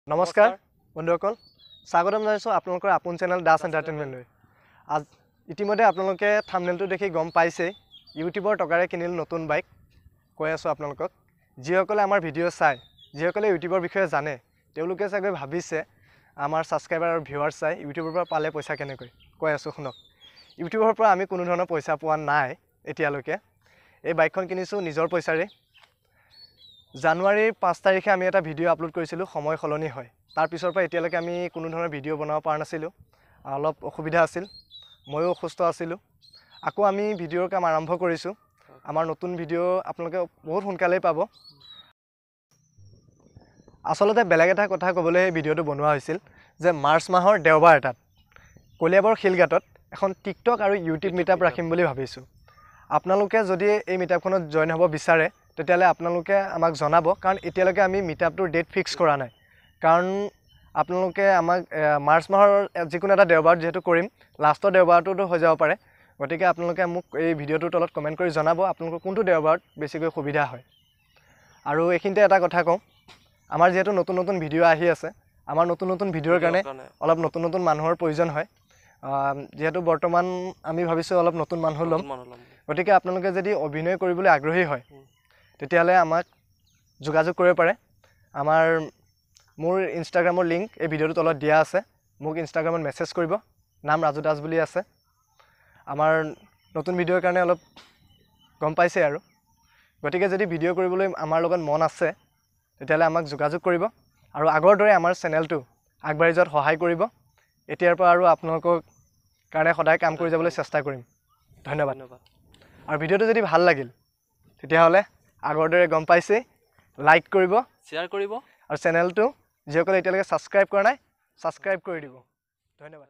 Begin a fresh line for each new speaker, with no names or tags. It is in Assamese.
নমস্কাৰ বন্ধুসকল, স্বাগতম জনাইছোঁ আপোনালোকৰ আপোন চেনেল দাস এণ্টাৰটেইনমেণ্টলৈ। আজ ইতিমধ্যে আপোনালোকে থাম্বনেইলটো দেখি গম পাইছেই, ইউটিউবৰ টকাৰে কিনিলোঁ নতুন বাইক। কৈ আছোঁ আপোনালোকক, যিসকলে আমাৰ ভিডিঅ' চায়, যিসকলে ইউটিউবৰ বিষয়ে জানে, তেওঁলোকে চাগৈ ভাবিছে আমাৰ ছাবস্ক্ৰাইবাৰ আৰু ভিউৱাৰ্ছ চাই ইউটিউবৰ পৰা পালে পইচা কেনেকৈ। কৈ আছোঁ শুনক, ইউটিউবৰ পৰা আমি কোনো ধৰণৰ পইচা পোৱা নাই এতিয়ালৈকে। এই বাইকখন কিনিছোঁ নিজৰ পইচাৰে। জানুৱাৰীৰ 5 তাৰিখে আমি এটা ভিডিঅ' আপলোড কৰিছিলোঁ, সময় সলনি হয়। তাৰ পিছৰ পৰা এতিয়ালৈকে আমি কোনো ধৰণৰ ভিডিঅ' বনাব পৰা নাছিলোঁ, অলপ অসুবিধা আছিল, ময়ো অসুস্থ আছিলোঁ। আকৌ আমি ভিডিঅ'ৰ কাম আৰম্ভ কৰিছোঁ। আমাৰ নতুন ভিডিঅ' আপোনালোকে বহুত সোনকালেই পাব। আচলতে বেলেগ এটা কথা ক'বলৈ এই ভিডিঅ'টো বনোৱা হৈছিল যে মাৰ্চ মাহৰ দেওবাৰ এটাত কলিয়াবৰ শিলঘাটত এখন টিকটক আৰু ইউটিউব মিটআপ ৰাখিম বুলি ভাবিছোঁ। আপোনালোকে যদি এই মিটআপখনত জইন হ'ব বিচাৰে তেতিয়াহ'লে আপোনালোকে আমাক জনাব, কাৰণ এতিয়ালৈকে আমি মিটআপটোৰ ডেট ফিক্স কৰা নাই। কাৰণ আপোনালোকে আমাক মাৰ্চ মাহৰ যিকোনো এটা দেওবাৰত যিহেতু কৰিম, লাষ্টৰ দেওবাৰটোতো হৈ যাব পাৰে। গতিকে আপোনালোকে মোক এই ভিডিঅ'টোৰ তলত কমেণ্ট কৰি জনাব আপোনালোকৰ কোনটো দেওবাৰত বেছিকৈ সুবিধা হয়। আৰু এইখিনিতে এটা কথা কওঁ, আমাৰ যিহেতু নতুন নতুন ভিডিঅ' আহি আছে, আমাৰ নতুন নতুন ভিডিঅ'ৰ কাৰণে অলপ নতুন নতুন মানুহৰ প্ৰয়োজন হয়। যিহেতু বৰ্তমান আমি ভাবিছোঁ অলপ নতুন মানুহ ল'ম, গতিকে আপোনালোকে যদি অভিনয় কৰিবলৈ আগ্ৰহী হয় তেতিয়াহ'লে আমাক যোগাযোগ কৰিব পাৰে। মোৰ ইনষ্টাগ্ৰামৰ লিংক এই ভিডিঅ'টোৰ তলত দিয়া আছে, মোক ইনষ্টাগ্ৰামত মেছেজ কৰিব, নাম ৰাজু দাস বুলি আছে। আমাৰ নতুন ভিডিঅ'ৰ কাৰণে অলপ গম পাইছে আৰু, গতিকে যদি ভিডিঅ' কৰিবলৈ আমাৰ লগত মন আছে তেতিয়াহ'লে আমাক যোগাযোগ কৰিব আৰু আগৰ দৰে আমাৰ চেনেলটো আগবাঢ়ি যোৱাত সহায় কৰিব। এতিয়াৰ পৰা আৰু আপোনালোকৰ কাৰণে সদায় কাম কৰি যাবলৈ চেষ্টা কৰিম। ধন্যবাদ। আৰু ভিডিঅ'টো যদি ভাল লাগিল তেতিয়াহ'লে আগৰ দৰে গম পাইছেই, লাইক কৰিব,
শ্বেয়াৰ কৰিব
আৰু চেনেলটো যিসকলে এতিয়ালৈকে ছাবস্ক্ৰাইব কৰা নাই ছাবস্ক্ৰাইব কৰি দিব। ধন্যবাদ।